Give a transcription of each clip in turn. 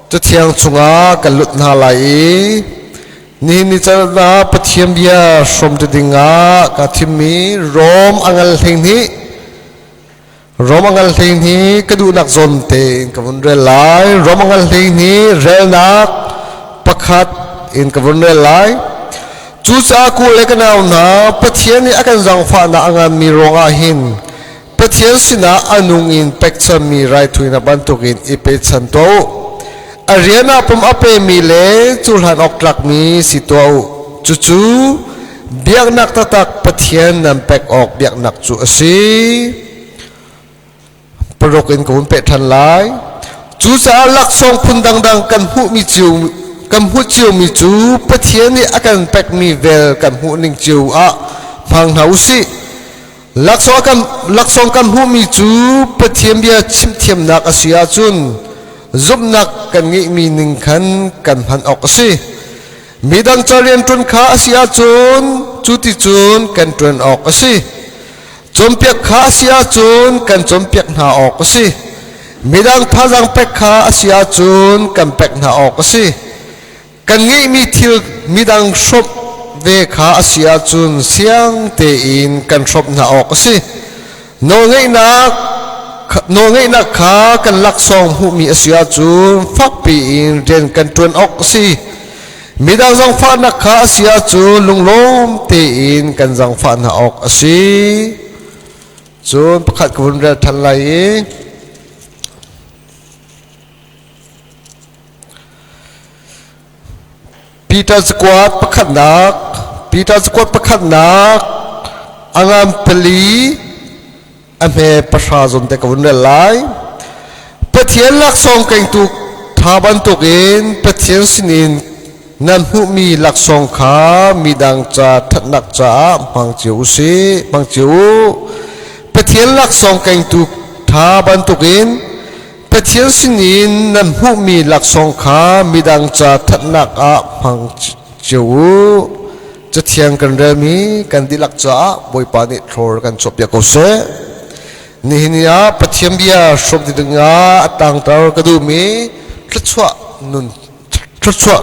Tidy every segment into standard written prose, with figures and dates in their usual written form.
Cathiang chungah kan lut hna lai i nihin ni caan ah Pathian bia hrawm ti dingah kaa thimmi Rom a ngal 12, Rom a ngal 12 ka duhnak zawn tein ka vun rel lai. Rom a ngal 12 relnak pakhat in ka vun rel lai. Cucaah ku le ka nau hna, Pathian nih a kan zaangfahnak a nganmi ruangah hin Pathian sinah a nung in pekchanmi raithawinak bantukin i pechan tuah u. A rian ah pum a pemi le cuhlan awk tlakmi si tuah u. Cucu biaknak taktak Pathian nan pek awk biaknak cu a si. Paruk in ka hun peh ṭhan lai. Cucaah laksawng phun dangdang kan hmuhmi cio kan hmuh ciomi cu Pathian nih a kan pekmi vel kan hmuh ning cio ah hmang hna u sih. Laksawng kan hmuhmi cu Pathian bia chimthiamnak a si ahcun zumhnak kan ngeihmi ning khan kan hman awk a si. Midang ca rianṭuan kha a si ahcun cu ti cun kan ṭuan awk a si. Cawnpiak kha a si ahcun kan cawnpiak hna awk a si. Midang thazaang pek kha a si ahcun kan pek hna awk a si. Kan ngeihmi thil midang hrawmh ve kha a si ahcun siang tein kan hrawmh hna awk a si. Nawlngeihnak kha kan laksawng hmuhmi a si ahcun fakpi in rian kan ṭuan awk a si. Midang zangfahnak kha a si ahcun lunglawm tein kan zangfah hna awk a si. Cun pakhat ka vun rel ṭhan lai i Peter cakuat pakhatnak, Peter cakuat pakhatnak a ngan pali a hme 9 zawn te ka vun rel lai. Pathian laksawng kengtu ṭha bantukin Pathian sinin nan hmuhmi laksawng kha midang ca ṭhatnak caah hmang cio u sih, hmang cio u. Pathian laksawng kengtu ṭha bantukin Pathian sinin nan hmuhmi laksawng kha midang ca thatnak ah hmang cio u. Cathiang kan relmi kan dihlak caah Bawipa nih thlawr kan chuahpiak ko seh. Nihin ni ah Pathian bia hrawm ti dingah a tangtar ka duhmi thluachuah nun thluachuah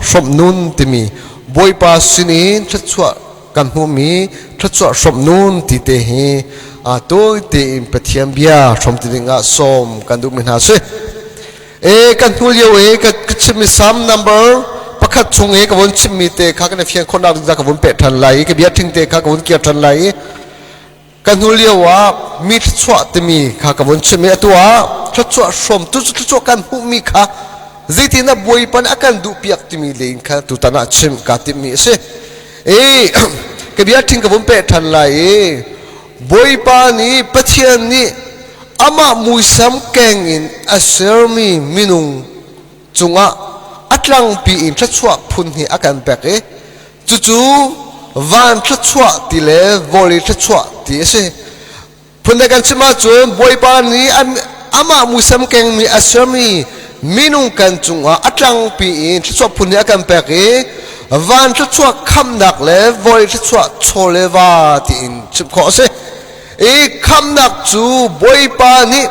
hrawmh nun timi Bawipa sinin thluachuah kan hmuhmi thluachuah hrawmh nun ti te hi tawi tein Pathian bia hrawm ti dingah sawm kan duhmi hna si. E kan hnu lio e ka chimmi Psalm number pakhat chung e ka vun chimmi te kha kan i fian khawhnak ding ka vun peh ṭhan lai i ka bia ṭhing te kha ka vun kir ṭhan lai i ka hnu lio ah mi thluachuah timi kha ka vun chim i atu ah thluachuah hrawm tu cu thluachuah kan hmuhmi kha zeitin ah Bawipa nih a kan duhpiak timi len kha tutan ah chim kaa timhmi a si. E ka bia ṭhing ka vun peh ṭhan lai i Bawipa nih Pathian nih amah muisam keng in a sermi minung cungah a tlangpi in thluachuah phun hi a kan pek i cucu van thluachuah ti le vawlei thluachuah ti a si. Phundang kan chim ahcun Bawipa nih amah muisam kengmi a sermi minung kan cungah a tlangpi in thluachuah phun nih a kan pek i van thluachuah khamnak le vawlei thluachuah chaw le va tiin chim khawh a si. I khamnak cu Bawipa nih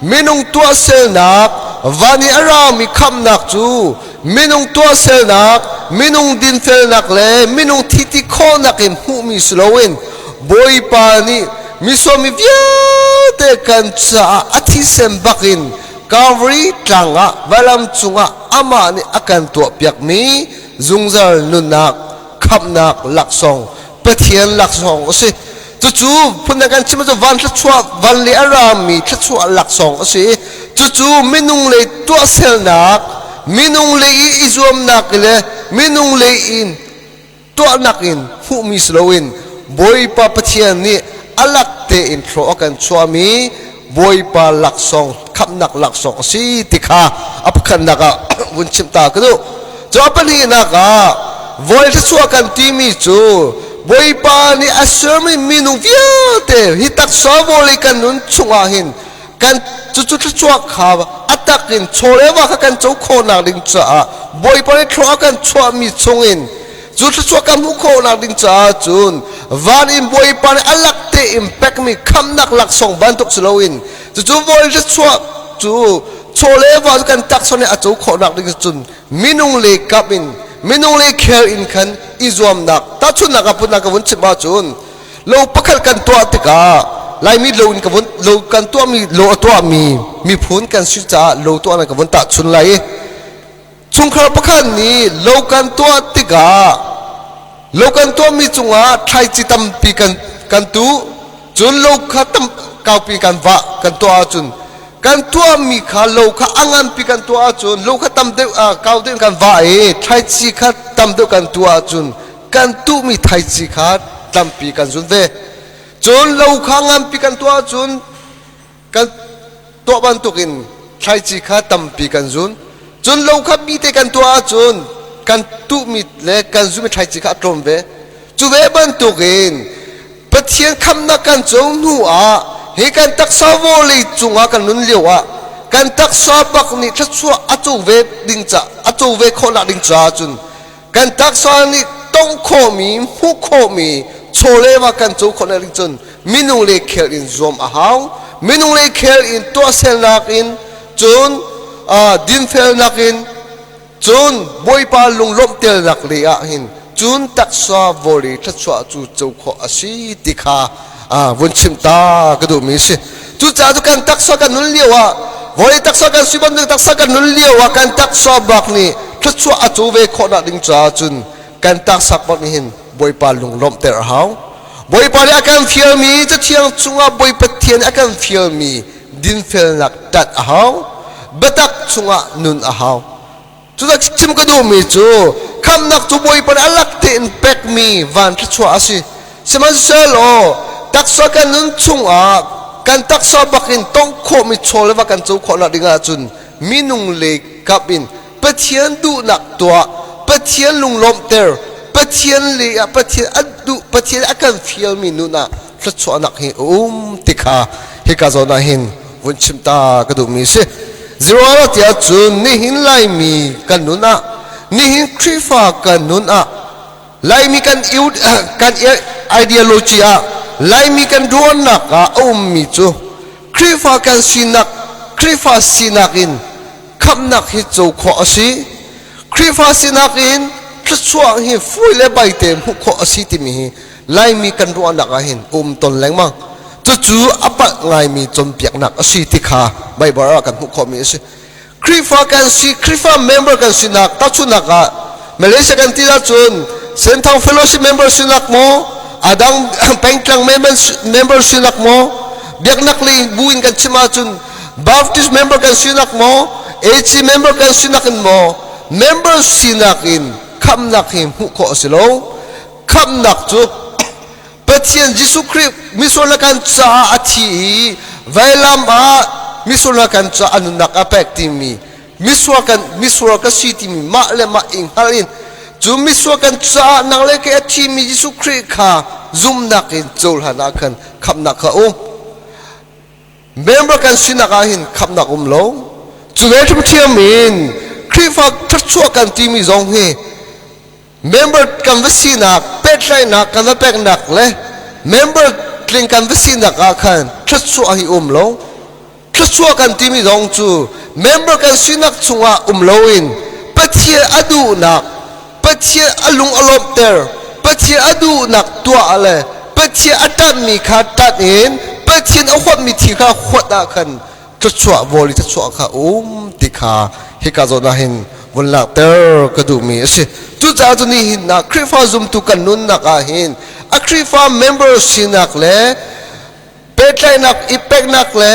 minung tuahsernak van i a rami khamnak cu minung tuahsernak, minung dinfelnak le minung thiti khawhnak in hmuhmi si loin Bawipa nih misualmi vialte kan caah a thisen bakin Calvary tlang ah vailam cungah amah nih a kan tuahpiakmi zungzal nunnak khamhnak laksawng Pathian laksawng a si. Cucu phundang kan chim cu van thluachuah van le a rami thluachuah laksawng a si. Cucu minung lei tuahsernak, minung lei i i zuamnak le minung lei in tuahnak in hmuhmi si loin Bawipa Pathian nih a lak tein thlawh a kan chuahmi Bawipa laksawng khamhnak laksawng a si ti kha a pakhatnak ah vun chimh ta ka duh. Cu a pahnihnak ah voi thluachuah kan timi cu Bawipa nih a sermi minung vialte hi taksa vawlei kan nun chungah hin kan cucu thluachuah kha a tak in chawleva kha kan co khawhnak ding caah Bawipa nih thlua a kan chuahmi chungin cu thluachuah kan hmuh khawhnak ding caah cun van in Bawipa nih a lak tein pekmi khamnak laksawng bantuk si loin cucu voi thluachuah cu. Chaw le va cu kan taksa nih a co khawhnak ding cun minung le kap in minung le khel in khan i zuamnak tahchunhnak ah putnak ka vun chim ahcun lo pakhat kan tuah tikah Laimi lo in ka vun lo kan tuahmi lo a tuahmi miphun kan si caah lo tuahnak ka vun tahchun lai i chungkhar pakhat nih lo kan tuah tikah lo kan tuahmi cungah thlaici tampi kan kan tuh cun lo kha tam kaupi kan vah kan tuah ahcun kan tuahmi kha lo kha a nganpi kan tuah ahcun lo kha tam deuh kau deuh kan vah i thlaici kha tam deuh kan tuah ahcun kan tuhmi thlaici kha tampi kan zun ve. Cun lo kha nganpi kan tuah ahcun kan tuah bantukin thlaici kha tampi kan zun. Cun lo kha bite kan tuah ahcun kan tuhmi le kan zunmi thlaici kha a tlawm ve. Cu ve bantukin Pathian khamnak kan co hnu ah hi kan taksa vawlei cungah kan nun lio ah kan taksa bak nih thluachuah a co ve ding ca a co ve khawhnak ding caah cun kan taksa nih tongh khawhmi hmuh khawhmi chawleva kan co khawhnak ding cun minung le khel in zuam a hau. Minung le khel in tuahsernak in cun dinfelnak in cun Bawipa lunglawmhtelnak le ah hin cun taksa vawlei thluachuah cu co khawh a si ti kha vun chim ta ka duhmi si. Cucaah cu kan taksa kan nun lio ah vawlei taksa kan si bantuk taksa kan nun lio ah kan taksa bak nih thluachuah a co ve khawhnak ding caah cun kan taksa bak nih hin Bawipa lunglawmhter a hau. Bawipa nih a kan fialmi Cathiang chungah Bawipa Pathian nih a kan fialmi dinfelnak ṭanh a hau. Biatak chungah nun a hau. Cucaah chim ka duhmi cu khamhnak cu Bawipa nih a lak tein pekmi van thluachuah a si. Sihmanhsehlaw taksa kan nun chungah kan taksa bakin tongh khawhmi chaw le va kan co khawhnak ding ahcun minung lei kap in Pathian duhnak tuah, Pathian lunglawmhter, Pathian lei ah Pathian a duh, Pathian a kan fialmi nun ah thluachuahnak hi a um ti kha hika zawn ah hin vun chim ta ka duhmi a si. Zeruah tiah cun nihin Laimi kan nun ah, nihin Khrihfa kan nun ah, Laimi kan kan ideology ah, Laimi kan ruahnak ah a ummi cu Khrihfa kan sinak, Khrihfa sinak in khamhnak hi co khawh a si. Khrihfa sinak in thluachuah hi fui le baite hmuh khawh a si timi hi Laimi kan ruahnak ah hin um ton lengmang. Cucu a palh ngaimi cawnpiaknak a si ti kha Baibal ah kan hmuh khawhmi a si. Khrihfa kan si, Khrihfa member kan sinak tahchunhnak ah Malaysia kan ti ahcun Senthang Fellowship member sinak maw, adang pengtlang member sinak maw, biaknak lei bu in kan chim ahcun Baptist member kan sinak maw, AC member kan sinak in maw, member sinak in khamnak hi hmuh khawh a si lo. Khamhnak cu Pathian Jesuh Khrih misual na kan caah a thi i vailam ah misual na kan caah a nunnak a pek timi misual kan misual ka si timi mah le mah i hngal in cu misual kan caah nang le kei a thimi Jesuh Khrih kha zumhnak in cohlan ah khan khamhnak kha um. Member kan sinak ah hin khamhnak um lo. Cu ve ṭhiamṭhiam in Khrihfa thluachuah kan timi zong hi member kan va sinak pehtlaihnak kan va peknak le member tling kan va sinak ah khan thluachuah hi um lo. Thluachuah kan timi zong cu member kan sinak chungah um loin Pathian a duhnak, Pathian a lung a lawmhter, Pathian a duhnak tuah le Pathian a ṭanhmi kha ṭanh in Pathian a huatmi thil kha huat ah khan thluachuah vawli thluachuah kha um ti kha hika zawn ah hin vun langhter ka duhmi a si. Cucaah cu nihin ah Khrihfa zumtu kan nunnak ah hin a Khrihfa member sinak le pehtlaihnak i peknak le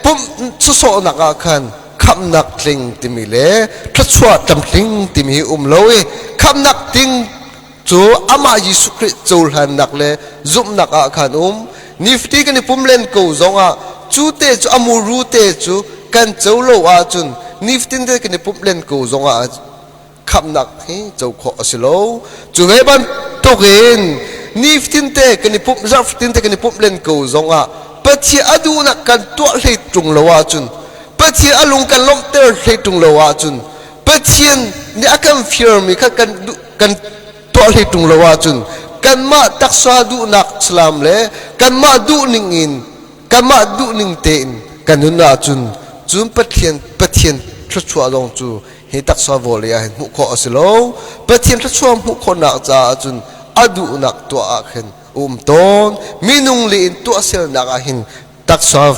pumh sawsawhnak ah khan khamhnak tling timi le thluachuah tlamtling timi hi um lo i khamhnak ting cu amah Jesuh Khrih cohlannak le zumhnak ah khan um. Nifati kan i pum len ko zongah cu te cu a muru te cu kan co lo ahcun nifatin te kan i pumh len ko zongah khamhnak hi co khawh a si lo. Cu ve bantukin nifatin te kan i pumh zarh fatin te kan i pumh len ko zongah Pathian a duhnak kan tuah hlei ṭung lo ahcun Pathian a lung kan lawmhter hlei ṭung lo ahcun Pathian nih a kan fialmi kha kan kan tuah hlei ṭung lo ahcun kanmah taksa duhnak salam le kanmah duhning in kanmah duhning tein kan nun ahcun. Cun Pathian Pathian thluachuah zong cu hi taksa vawlei ah hin hmuh khawh a si lo. Pathian thluachuah hmuh khawhnak caah cun a duhnak tuah ah khin um tawn. Minung le in tuahsernak ah hin taksa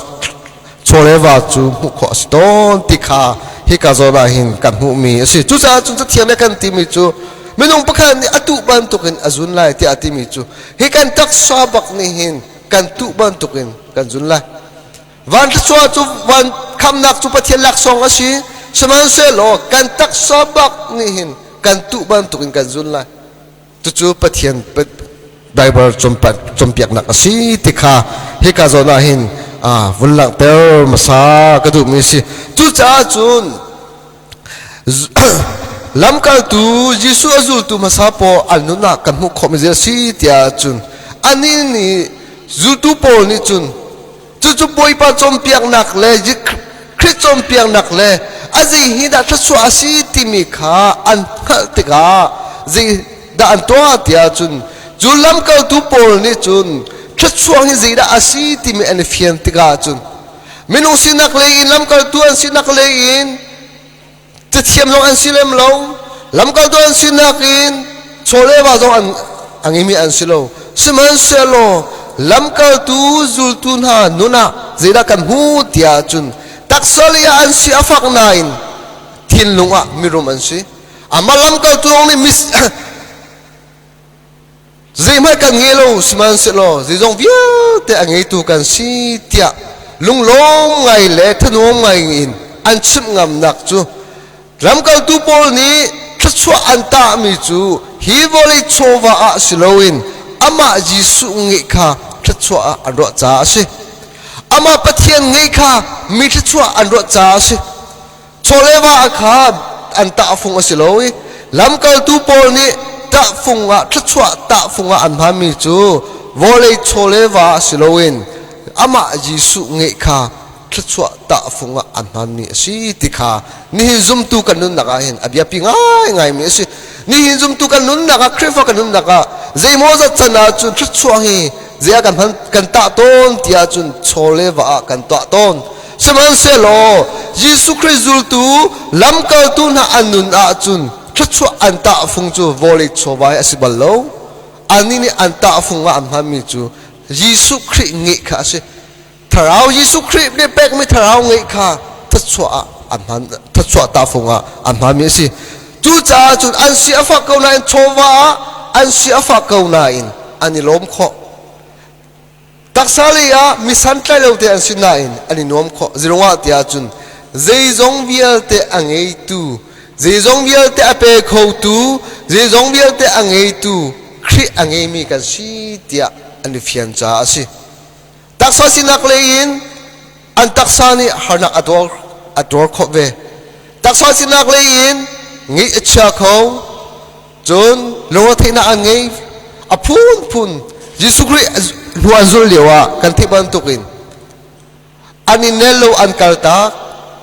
chawleva cu hmuh khawh a si tawn ti kha hika zawn ah hin kan hmuhmi a si. Cucaah cun Cathiang nih kan timi cu minung pakhat nih a tuh bantukin a zun lai tiah a timi cu hi kan taksa bak nih hin kan tuh bantukin kan zun lai. Van thluachuah cu van khamnak cu Pathian laksawng a si. Sihmanhsehlaw kan taksa bak nih hin kan tuh bantukin kan zun lai. Cucu Pathian Bible cawnpiaknak a si ti kha hika zawn ah hin vun langhter hmasa ka duhmi a si. Cucaah cun lamkaltu Jesuh a zultu hmasa pawl an nunnak kan hmuh khawhmi zei a si tiah cun anih nih zultu pawl nih cun Cucu Bawipa cawnpiaknak le Khrih cawnpiaknak le a zei hi dah thluachuah a si timi kha an hngalh tikah zei dah an tuah tiah cun cu lamkaltu pawl nih cun thluachuah hi zeidah a si timi an i fian tikah cun minung sinak lei in lamkaltu an sinak lei in Cathiam zong an si lem lo. Lamkaltu an sinak in chawleva zong an a ngeimi an si lo. Sihmanhsehlaw lamkaltu zultu hna nun ah zeidah kan hmu tiah cun taksa lei ah an si a fak nain thinlung ah mirum an si. Amah lamkaltu zong nih mis Zeihmanh kan ngei lo sihmanhsehlaw zeizong vialte a ngeitu kan si tiah lunglawm ngai le thanuam ngai in an chimh ngamnak cu lamkaltu pawl nih thluachuah an tahmi cu hi vawlei chawva ah si loin amah Jesuh ngeih kha thluachuah ah an ruah caah a si. Amah Pathian ngeih kha mi thluachuah an ruah caah a si. Chawleva ah kha an tahfung a si lo i lamkaltu pawl nih tahfung ah thluachuah tahfung ah an hmanmi cu vawlei chawleva ah si loin amah Jesuh ngeih kha thluachuah tahfung ah an hmanmi a si ti kha nihin zumtu kan nunnak ah hin a biapi ngaingaimi a si. Nihin zumtu kan nunnak ah Khrihfa kan nunnak ah zeimawzat can ah cun thluachuah hi zei ah kan hman kan tah tawn ti ahcun chawleva ah kan tuah tawn. Sihmanhsehlaw Jesuh Khrih zultu lamkaltu hna an nun ahcun thluachuah an tahfung cu vawlei chawva hi a si bal lo. Annih nih an tahfung ah an hmanmi cu Jesuh Khrih ngeih kha a si. Thlarau Jesuh Khrih nih pekmi thlarau ngeih kha thluachuah ah an hman thluachuah tahfung ah an hmanmi a si. Cucaah cun an si a fak ko nain chawva ah an si a fak ko nain an i lawm khawh. Taksa lei ah mi santlai lo te an si nain an i nuam khawh. Zeiruangah tiah cun zeizong vialte a ngeitu, zeizong vialte a pe khotu, zeizong vialte a ngeitu Khrih a ngeimi kan si tiah an i fian caah a si. Taksa sinak lei in an taksa nih harnak a tuar a tuar khawh ve. Taksa sinak lei in ngeih a chia kho, Cun lungretheihnak an ngei. A phunphun Jesuh Khrih hnu an zulh lio ah kan theih bantukin an i nel lo an kaltak,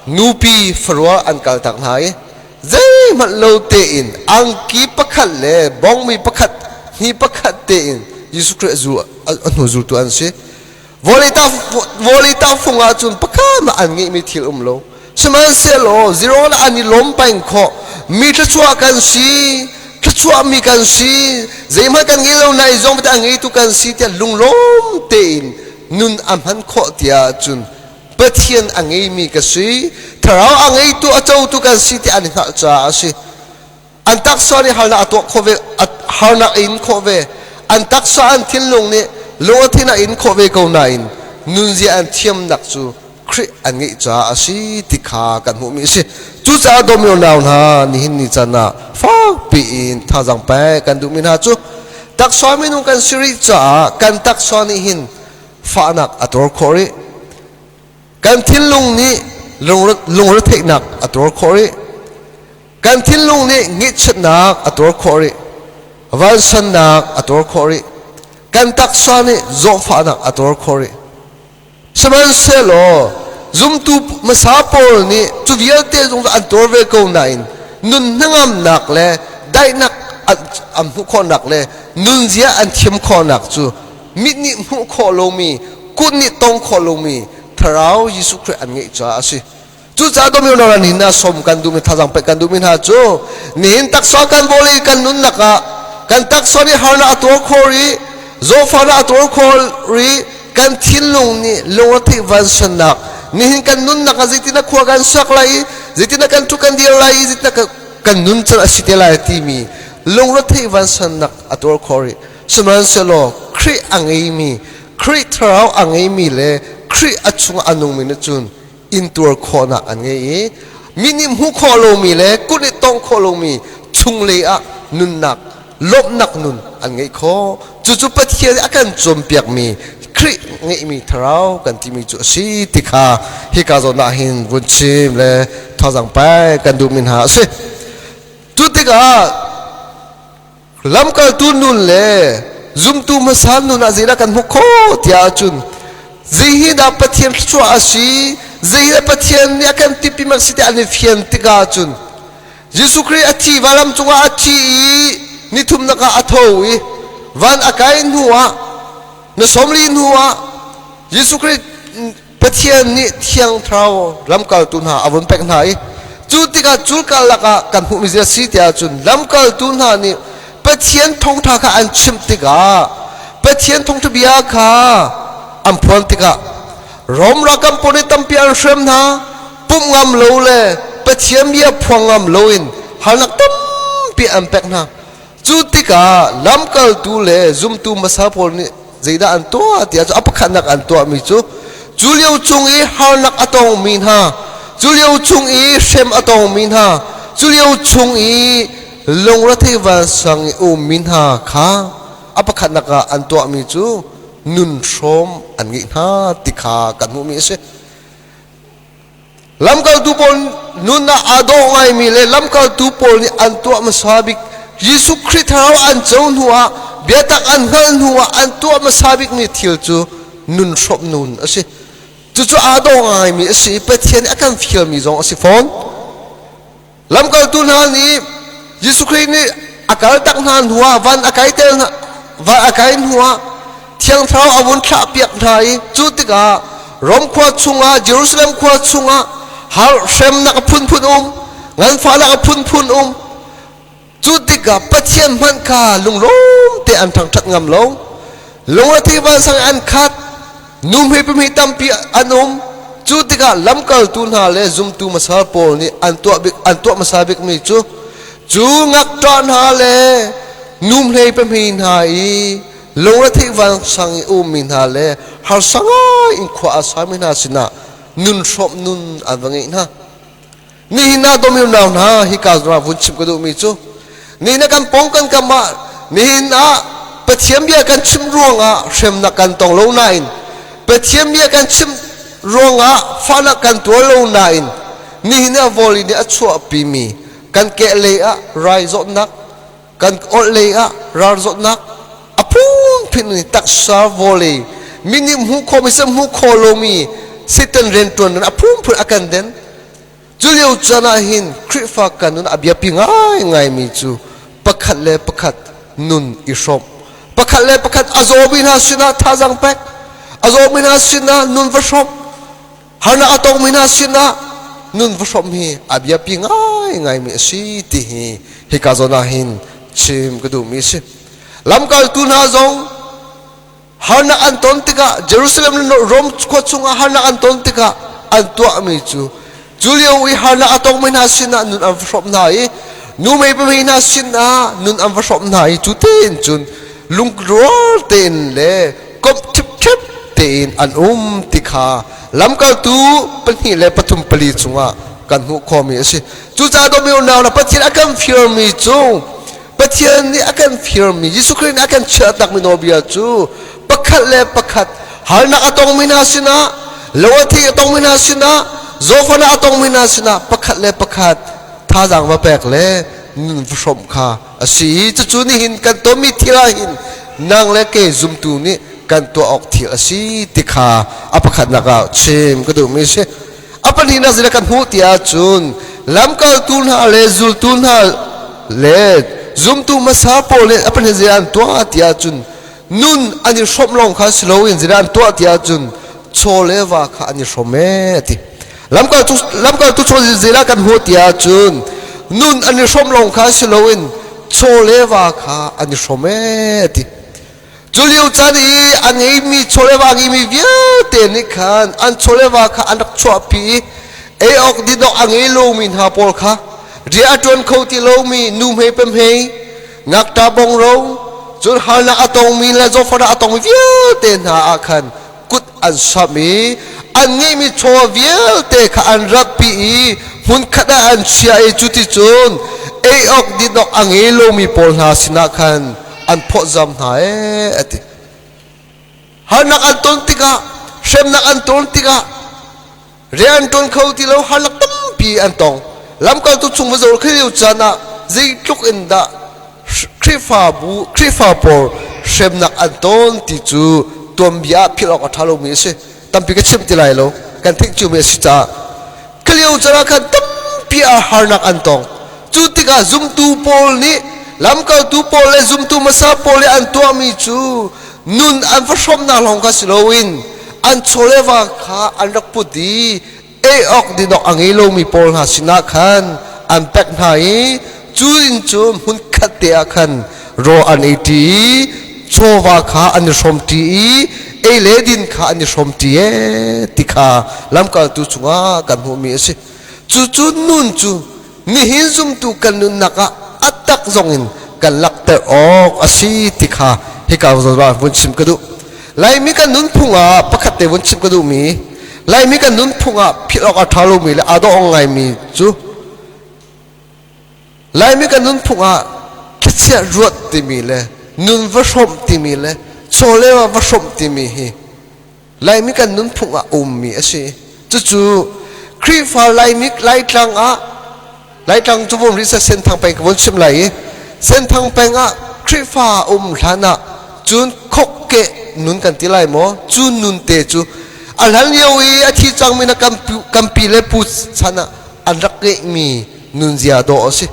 nupi farua an kaltak hna i zeihmanh lo tein angki pakhat le bongmi pakhat hni pakhat tein Jesuh Khrih a hnu zultu an si. Vawlei tahfung ahcun pakhat mah an ngeihmi thil um lo. Sihmanhsehlaw zero an i lawm peng khawh. Mi thluachuah kan si, thluachuahmi kan si, zeihmanh kan ngei lo nain zong a ngeitu kan si tiah lunglawm tein nun a hman khawh tiah cun Pathian a ngeimi ka si, Thlarau a ngeitu a cotu kan si tiah an i hngalh caah a si. An taksa nih harnak a tuah khawh ve, harnak a in khawh ve. An taksa an thinlung nih lungthin a in khawh ve ko nain nunzia an thiamnak cu Khrih an ngeih caah a si ti kha kan hmuhmi a si. Cucaah dawmi nau hna nihin ni caan ah fakpi in thazaang pek kan duhmi hna cu taksa minung kan si rih caah kan taksa nih hin fahnak a tuar khawh rih. Kan thinlung nih lungretheihnak a tuar khawh rih. Kan thinlung nih ngaihchiatnak a tuar khawh rih. Vansannak a tuar khawh rih. Kan taksa nih zawhfahnak a tuar khawh rih. Sihmanhsehlaw zumtu hmasa pawl nih cu vialte zong an tuar ve ko nain nun hnangamnak le daihnak an hmuh khawhnak le nunzia an thiam khawhnak cu mit nih hmuh khawh lomi, kut nih tong khawh lomi Thlarau Jesuh Khrih an ngeih caah a si. Cucaah domio na nihin ah som kan duhmi thazang pek kan duhmi hna cu nihin taksa kan vawlei kan nunnak ah kan taksa nih harnak a tuar khawh rih, zawtfahnak a tuar khawh rih, kan thinlung nih lungretheih vansannak nihin kan nunnak ah zeitin a khua kan sak lai i zeitin kan thu kan dir lai i zeitin kan nun can a si te lai timi lungretheih vansannak a tuar khawh rih. Sihmanhsehlaw Khrih a ngeimi, Khrih thlarau a ngeimi le Khrih a chung a nungmi nih cun intuar khawhnak an ngei i mi nih hmuh khawh lomi le kut nih tawngh khawh lomi chunglei ah nunnak lawmhnak nun an ngeih khawh. Cucu Pathian nih a kan cawnpiakmi Khrih ngeihmi thlarau kan timi cu a si ti kha hika zawn ah hin vun chim le thazaang pai kan duhmi hna a si. Cu tikah Lamkaltu nun le zumtu hmasa nun ah zeidah kan hmuh khawh tiah ahcun zei hi dah Pathian thluachuah a si, zei hi dah Pathian nih a kan tipi mak si tiah an i fian tikah cun Jesuh Khrih a thi valam cungah a thi i nithumnak ah a tho i van a kai hnu ah na sawmli hnu ah Jesuh Khrih Pathian nih Thiang Thlarau lamkaltu hna a vun pek hna i cu tikah culka lakah kan hmuhmi zei a si tiah cun lamkaltu hna nih Pathian thawngṭha kha an chimh tikah Pathian thawngṭha bia kha an phuan tikah Rom ralkap pawl nih tampi an hrem hna pumh ngam lo le Pathian bia phuang ngam loin harnak tampi an pek hna. Cu tikah lamkaltu le zumtu hmasa pawl nih zeidah an tuah tiah cu a pakhatnak an tuahmi cu cu lio chung i harnak a tongmi hna, cu lio chung i hrem a tongmi hna, cu lio chung i lungrethei vansang i ummi hna kha a pakhatnak ah an tuahmi cu nun hrawm an ngeih hna ti kha kan hmuhmi a si. Lamkaltu pawl nun ah aa dawh ngaimi le lamkaltu pawl nih an tuah hmasa bik Jesuh Khrih thlarau an co hnu ah biatak an hngalh hnu ah an tuah hmasa bikmi thil cu nun hrawmh nun a si. Cucu aa dawh ngaimi a si i Pathian nih a kan fialmi zong a si fawn. Lamkaltu hna nih Jesuh Khrih nih a kaltak hna hnuah van a kai tel hna van a kai hnuah Thiang Thlarau a vun thlahpiak hna i cu tikah Rom khua chungah Jerusalem khua chungah har hremnak a phunphun um nganfahnak a phunphun um cu tikah Pathian hmanh kha lunglawm te an thangṭhat ngam lo lungrethi vansang an khat Nuhmei pahmei tampi an um. Cu tikah lamkaltu hna le zumtu hmasa pawl nih an tuah bik an tuah hmasa bikmi cu cu ngakṭah hna le nuhmei pahmei hna i lungretheih vansang i ummi hna le harsa ngai in khua a sami hna sinah nun hrawmh nun an va ngeih hna. Nihin ah dawmi unau hna hika zawn vun chim ka duhmi cu nihin ah kan pawng kan kam ah nihin ah Pathian bia kan chim ruangah hremnak kan tong lo nain Pathian bia kan chim ruangah fahnak kan tuar lo nain nihin ah vawlei nih a chuahpimi kan kehlei ah rai zawtnak kan orhlei ah ral zawtnak a phunphun in taksa vawlei mi nih hmuh khawhmi seh hmuh khawh lomi Satan rianṭuan a phunphun a kan den Cu lio caan ah hin Khrihfa kan nun a biapi ngaingaimi cu pakhat le pakhat nun i hrawmh. Pakhat le pakhat a zawmi hna sinah thazaang pek, a zawmi hna sinah nun va hrawmh, harnak a tongmi hna sinah nun va hrawmh hi a biapi ngaingaimi a si ti hi hika zawn ah hin chim ka duhmi a si. Lamkaltu hna zong Harnak an ton tikah Jerusalem le Rom khua chungah harnak an ton tikah an tuahmi cu cu lio i harnak a tongmi hna sinah nun an va hrawmh hna i numei pamei hna sinah nun an va hrawmh hna i cu tein cun lungrual tein le komh ṭhipṭhep tein an um ti kha lamkaltu pahnih le pathum pali chungah kan hmuh khawhmi a si. Cucaah dawmi unau hna Pathian a kan firmi cu Pathian nih a kan firmi Jesuh Khrih nih a kan chiahtakmi nawlbia cu pakhat le pakhat harnak a tongmi hna sinah lo a thi a tongmi hna sinah zawfahnak a tongmi hna sinah pakhat le pakhat thazaang va pek le nun va hrawmh kha a si i cucu nihin kan tonmi thil ah hin nang le kei zumtu nih kan tuah awk thil a si ti kha a pakhatnak ah chim ka duhmi a si. A pahnihnak zeidah kan hmuh ti ahcun lamkaltu hna le zultu hna le zumtu hmasa pawl nih a pahnih zeidah an tuah ti ahcun nun an i hrawmh lawng kha si loin zeidah an tuah ti ahcun chaw le va kha an i hrawm ee a ti. Lamkaltu lamkaltu chaw zeidah kan hmuh ti ahcun nun an i hrawm lawng kha si loin chaw le va kha an i hrawm ee ti. Cu lio caan i a ngeimi chaw le va a ngeimi vialte nih khan an chaw le va kha an rak chuahpi i ei awk din awk a ngei lomi hna pawl kha rian a ṭuan kho ti lomi nu hmei pahmei ngakṭah bongro cun harnak a tongmi le zawtfahnak a tongmi vialte hna ah khan kut an samh i an ngeihmi chaw vialte kha an ratpi i hmunkhat ah an chiah i cuticun ei awk din awk a ngei lomi pawl hna sinah khan an phawtzam hna ee a ti. Harnak an ton tikah hremnak an ton tikah rian ṭuan kho ti lo harnak tampi an tong. Lamkaltu chung va zoh khi lio caan ah zeitluk in dah Khrihfabu Khrihfa pawl hremnak an ton ti cu tuanbia ah philh awk a ṭha lomi a si. Tampi ka chim ti lai lo. Kan theih ciomi a si caah. Khi lio caan ah khan tampi ah harnak an tong. Cu tikah zumtu pawl nih lamkaltu pawl le zumtu hmasa pawl nih an tuahmi cu nun an va hrawmnak lawng kha si loin an chaw le va kha an rak put i ei awk din awk a ngei lomi pawl hna sinah khan an pek hna i cu in cu hmunkhat te ah khan raw an ei ṭi i chawva kha an i hrawm ṭi i ei le din kha an i hrawm ṭi ee ti kha lamkaltu chungah kan hmuhmi a si. Cucu nun cu nihin zumtu kan nunnak ah a tak zongin kan langhter awk a si ti kha hika zawn ah vun chim ka duh. Laimi kan nunphung ah pakhat te vun chim ka duhmi Laimi kan nunphung ah philh awk a ṭha lomi le aa dawh ngaimi cu Laimi kan nunphung ah thlachiat ruat timi le nun va hrawmh timi le chaw le va hrawmh timi hi Laimi kan nunphung ah ummi a si. Cucu Khrihfa Laimi Laitlang ah Laitlang cu vun rih Senthang peng ka vun chim lai i Senthang peng ah Khrihfa um hlan ah cun khokkeh nun kan ti lai maw cu nun te cu a hlan lio i a thi cangmi na kan pi le pu chan ah an rak ngeihmi nunzia dawh a si.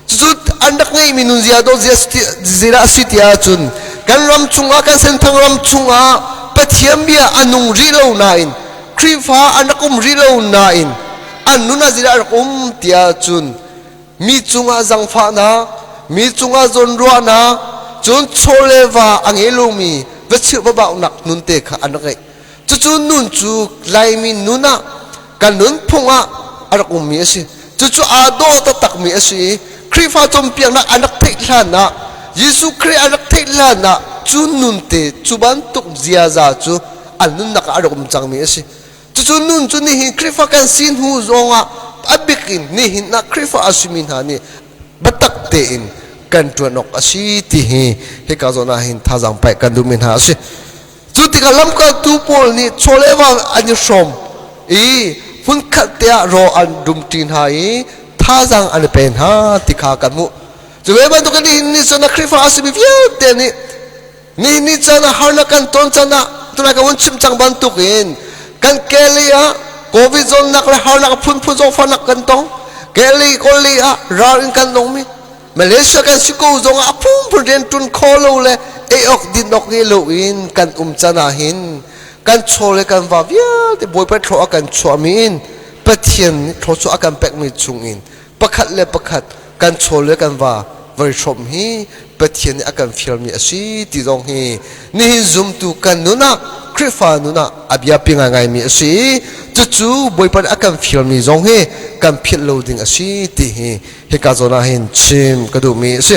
Cucu an rak ngeihmi nunzia dawh zeidah a si ti ahcun kan ram chungah kan Senthang ram chungah Pathian bia a nung rih lo nain Khrihfa an rak um rih lo nain an nun ah zeidah a rak um ti ahcun mi cungah zangfahnak mi cungah zawnruahnak cun chaw le va a ngei lomi va chirh va bauhnak nun te kha an rak ngeih. Cucu nun cu Laimi nun ah kan nunphung ah a rak ummi a si. Cucu aa dawh taktakmi a si i Khrihfa cawnpiaknak an rak theih hlan ah Jesuh Khrih an rak theih hlan ah cu nun te cu bantuk ziaza cu an nunnak ah a rak um cangmi a si. Cucu nun cu nihin Khrihfa kan si hnu zongah a bik in nihin ah Khrihfa a simi hna nih biatak tein kan ṭuan awk a si ti hi hika zawn ah hin thazaang paih kan duhmi hna a si. Cu tikah lamkaltu pawl nih chawlehva an i hrawm i hmunkhat te ah raw an dumṭi hna i thazaang an i pe hna ti kha kan hmuh. Cu ve bantukin nihin ni cun a Khrihfa a simi vialte nih nihin ni caan ah harnak kan ton caan ah tunai ka vun chim cang bantukin kan keli ah COVID zawtnak le harnak phunphun zawtfahnak kan tong. Keli kawli ah ral in kan nungmi Malaysia kan si ko zongah a phunphun rian ṭun kho lo le ei awk din awk ngei loin kan um can ah hin kan chaw le kan va vialte Bawipa thlaw a kan chuahmi in Pathian nih thluachuah a kan pekmi chungin pakhat le pakhat kan chaw le kan va voi hrawm hi Pathian nih a kan fialmi a si ti zong hi nihin zumtu kan nun ah Khrihfa nun ah a biapi ngaingaimi a si i cucu Bawipa nih a kan fialmi zong hi kan philh lo ding a si ti hi hika zawn ah hin chim ka duhmi a si.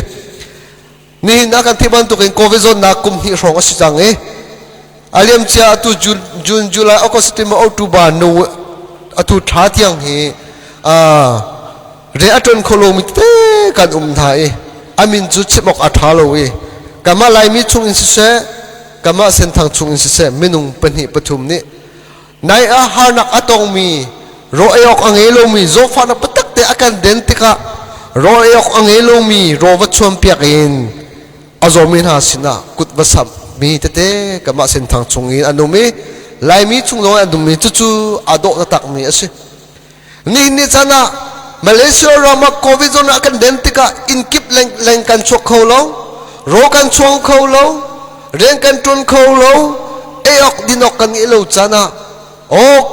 Nihin ah kan theih bantukin COVID zawtnak kum hnih hrawng a si cang i a liamcia atu June, June, July, August, September, October, no atu thla tiang hi rian a ṭuan kho lomi tete kan um hna i a min cu chim awk a ṭha lo i kanmah Laimi chung in siseh kanmah Senthang chung in siseh minung pahnih pathum nih Nai ah harnak a tongmi raw ei awk a ngei lomi zawtfahnak biatak te a kan den tikah raw ei awk a ngei lomi raw va chuanpiak in a zawmi hna sinah kut va samh mi tete kanmah Senthang chung in an um i Laimi chung zong an ummi cucu aa dawh taktakmi a si. Nihin ni caan ah Malaysia ram ah COVID zawn a kan den tikah inn kip leng, leng kan chuak kho lo, raw kan chuang kho lo, rian kan ṭuan kho lo, ei awk din awk kan ngeih lo caan ah aw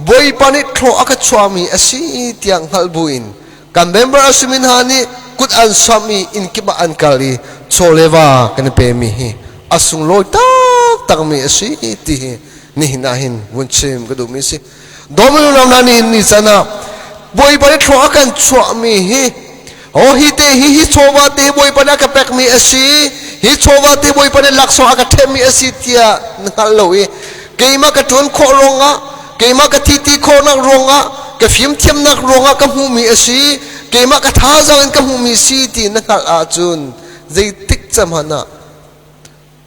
Bawipa nih thlaw a ka chuahmi a si tiah hngalh buin kan member a simi hna nih kut an samh i inn kip ah an kal i chaw le va kan i pemi hi a sunglawi taktakmi a si ti hi nihin ah hin vun chim ka duhmi a si. Domino hna nihin ni can ah Bawipa nih thlaw a kan chuahmi hi Oh hi te hi hi chawva te Bawipa nih a ka pekmi a si hi chawva te Bawipa nih laksawng a ka ṭhemmi a si tiah na hngalh lo i keimah ka ṭuan khawh ruangah keimah ka thiti khawhnak ruangah ka fimthiamnak ruangah ka hmuhmi a si keimah ka thazaang in ka hmuhmi si ti na hngalh ahcun zeitik cam hmanh ah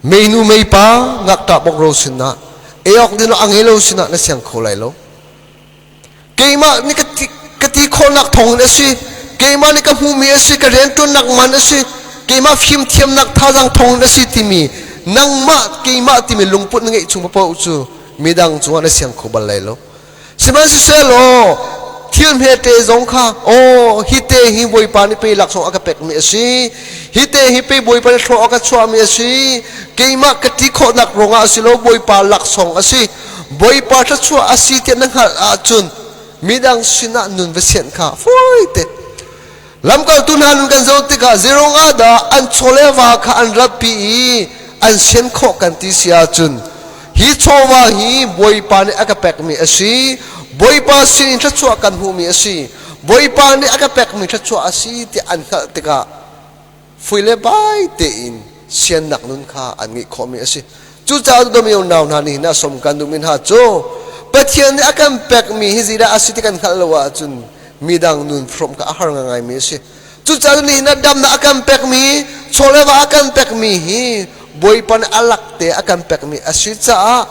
meinu meipa ngakṭah bawkro sinah eok ding a ngei lo sinah na siang kho lai lo. Keimah nih ka ti khawhnak thawngin a si. Keimah nih ka hmuhmi a si. Ka rianṭuannak man a si. Keimah fimthiamnak thazaang thawngin a si timi nangmah keimah timi lungput na ngeih chung paoh cu midang cungah na siang kho bal lai lo. Sihmanhsehlaw thil hmete zong kha aw hi te hi Bawipa nih pei laksawng a ka pekmi a si. Hi te hi pei Bawipa nih hlawh a ka chuahmi a si. Keimah ka ti khawhnak ruangah a si lo Bawipa laksawng a si. Bawipa thluachuah a si tiah na hngalh ahcun midang sinah nun va sianh kha fawi te. Lamkaltu hna nun kan zoh tikah zeirung ah dah an chaw le va kha an ratpi i an sian khawh kan ti si ahcun hi chawva hi Bawipa nih a ka pekmi a si. Bawipa sinin thluachuah kan hmuhmi a si. Bawipa nih a ka pekmi thluachuah a si tiah an hngalh tikah fui le bai tein siannak nun kha an ngeih khawhmi a si. Cucaah domi unau hna nih hin a som kan duhmi hna cu Pathian nih a kan pekmi hi zeidah a si ti kan hngalh lo ahcun midang nun hrawm kha a har ngaingaimi a si. Cucaah nihin ah damnak a kan pekmi, chawleva a kan pekmi hi Bawipa nih a lak te a kan pekmi a si caah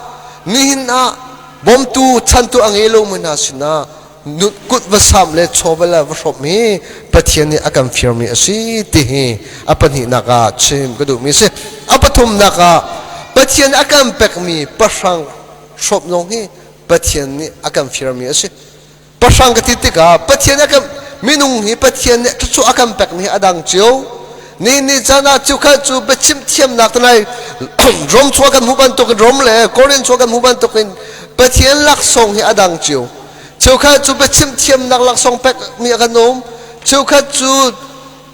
nihin ah bawmtu chantu a ngei lomi hna sinah kut va samh le chaw va le va hrawmh hi Pathian nih a kan firmi a si ti hi a pahnihnak ah chim ka duhmi a si. A pathumnak ah Pathian a kan pekmi pahrang hrawmh zong hi Pathian nih a kan firmi a si. Pahrang ka ti tikah Pathian a kan minung hi Pathian nih thluachuah a kan pekmi hi a dang cio. Ni ni caan ah cu kha cu biachim thiamnak tanai Rom chuah kan hmuh bantukin Rom le Korin chuah kan hmuh bantukin Pathian laksawng hi a dang cio. Cheukhat cu biachim thiamnak laksawng pekmi a kan um. Cheukhat cu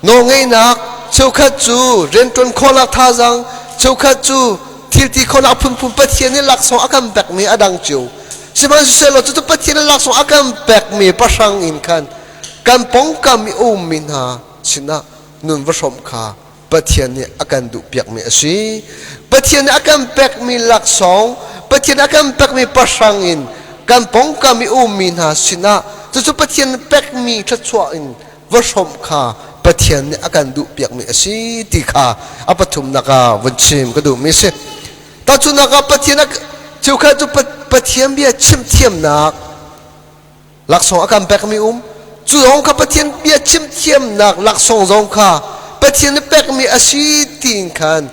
nawlngeihnak, cheukhat cu rianṭuan khawhnak thazaang, cheukhat cu thilti khawhnak phunphun Pathian nih laksawng a kan pekmi a dang cio. Sihmanhsehlaw cucu Pathian nih laksawng a kan pekmi pahrang in khan kan pongkam i ummi hna sinah nun va hrawmh kha Pathian nih a kan duhpiakmi a si. Pathian nih a kan pekmi laksawng, Pathian a kan pekmi pahrang in kan pongkam i ummi hna sinah cucu Pathian pekmi thluachuah in va hrawmh kha Pathian nih a kan duhpiakmi a si ti kha a pathumnak ah vun chim ka duhmi a si. Tahchunhnak ah Pathian a cheukhat cu Pathian bia chim thiamnak laksawng a kan pekmi um cu zong kha Pathian bia chim thiamnak laksawng zong kha Pathian nih pekmi a si tiin khan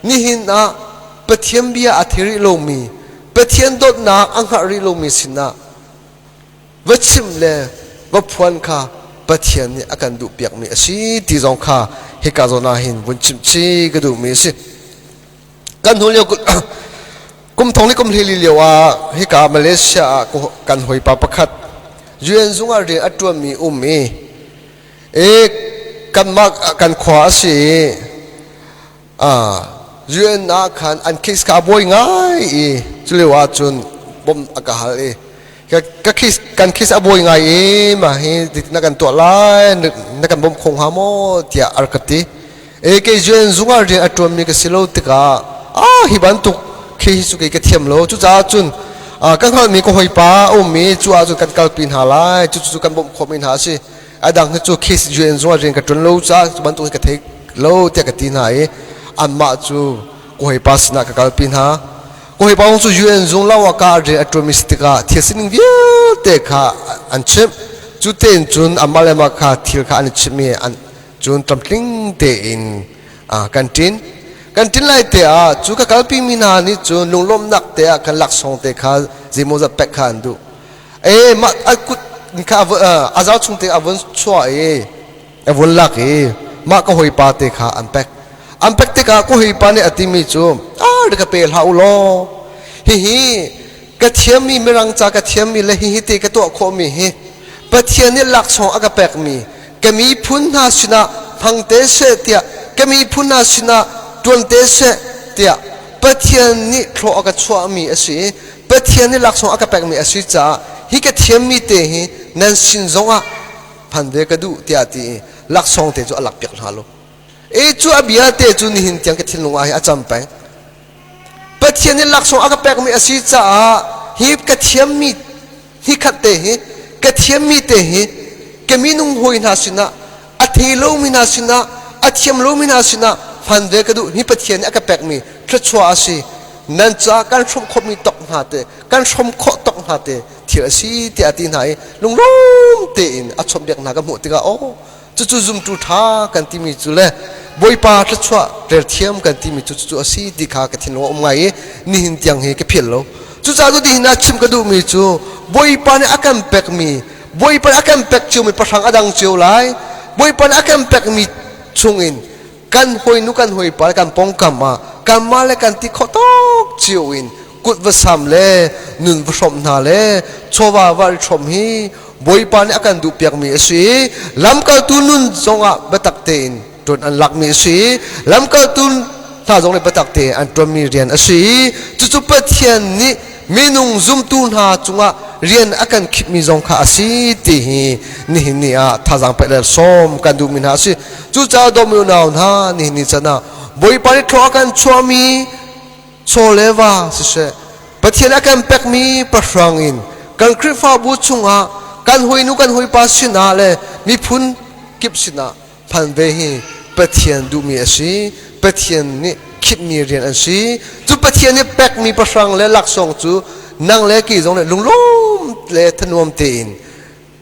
nihin ah Pathian bia a thei rih lomi Pathian dawtnak a hngalh rih lomi sinah va chim le va phuan kha Pathian nih a kan duhpiakmi a si ti zong kha hika zawn ah hin vun chimh chih ka duhmi a si. Kan hnu lio kum thong li kum hlili lio ah hika Malaysia ah kan hawipa pakhat UN zung ah rian a ṭuanmi um i e kanmah kan khua a si i UN ah khan an case kha a buai ngai i culio ah cun bawmh a ka hal i ka case kan case a buai ngai i mah hi na kan tuah lai na kan bawmh kho hnga maw tiah a rak ka ti. E kei UN zung ah rian a ṭuanmi ka si lo tikah ah hi bantuk khi hi cu kei ka thiam lo cucaah cun ka hngalhmi ka hawipa a um i cu ahcun kan kalpi hna lai cucu kan bawmh khawhmi hna a si a dang hi cu case UN zung ah rian ka ṭuan lo caah cu bantuk hi ka thei lo tiah ka ti hna i anmah cu ka hawipa sinah ka kalpi hna ka hawipa zong cu UN zung lo ah ka rian a ṭuanmi si tikah thil sining vialte kha an chimh cu tein cun amah le amah kha thil kha an i chimh i an Cun tlamtling tein kan ṭin. Kan ṭin lai te ah cu ka kalpimi hna nih cun lunglawmhnak te ah kan laksawng te kha zeimawzat pek kha an duh. E mah a kut kha a zau chung te a vun chuah i a vun lak i mah ka hawipa te kha an pek. An pek tikah ka hawipa nih a timi cu a ka pe hlah u law hihi Ka thiammi Mirang ca ka thiammi le hihi te ka tuah khawhmi hi Pathian nih laksawng a ka pekmi ka miphun hna sinah hmang te seh tiah, ka miphun hna sinah ṭuan te seh tiah Pathian nih thlawh a ka chuahmi a si i Pathian nih laksawng a ka pekmi a si caah hi ka thiammi te hi nan sin zongah phan ve ka duh tiah ti i laksawng te cu a lakpiak hna lo. E cu a bia te cu nihin tiang ka thinlung ah hi a cam peng. Pathian nih laksawng a ka pekmi a si caah hi ka thiammi hi khat te hi ka thiammi te hi ka minung hawi hna sinah, a thei lomi hna sinah, a thiam lomi hna sinah hman ve ka duh. Hi Pathian nih a ka pekmi thluachuah a si. Nan caah kan hrawm khawhmi tok hna te, kan hrawm khawh tok hna te thil a si tiah a ti hna i lunglawm tein a chawnhbiak hna ka hmuh tikah, aw, cucu zumtu ṭha kan timi cu le Bawipa thluachuah relthiam kan timi cu cucu a si ti kha ka thinlung a um ngai i nihin tiang hi ka philh lo. Cucaah cu nihin ah chim ka duhmi cu Bawipa nih a kan pekmi, Bawipa nih a kan pek ciomi pahrang a dang cio lai. Bawipa nih a kan pekmi chungin kan hawinu, kan hawipa le kan pawngkam ah kanmah le kan ti khawh tawk cio in kut va sam le nun va hrawmh hna le chawva va i hrawmh hi Bawipa nih a kan duhpiakmi a si. Lamkaltu nun zongah biatak tein ṭuan an lakmi a si. Lamkaltu hna zong nih biatak tein an ṭuanmi rian a si. Cucu Pathian nih minung zumtu hna cungah rian a kan khipmi zong kha a si ti hi nihin ni ah thazaang pek le sawm kan duhmi hna a si. Cucaah dawmi unau hna, nihin ni can ah Bawipa nih thlawh a kan chuahmi chaw le va siseh, Pathian a kan pekmi pahrang in kan Khrihfabu chungah kan hawinu, kan hawipa sinah le miphun kip sinah phan ve hi Pathian duhmi a si. Pathian nih khipmi rian an si. Cu Pathian nih pekmi pahrang le laksawng cu nang le kei zong nih lunglawm le thanuam tein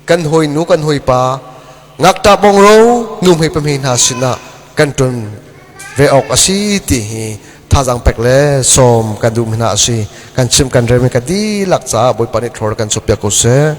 kan hawinu, kan hawipa, ngakṭah bongro nuhmei pahmei hna sinah kan ṭun ve awk a si ti hi thazaang pek le sawm kan duhmi hna a si. Kan chim kan relmi ka dihlak caah Bawipa nih thlawr kan chuahpiak ko seh.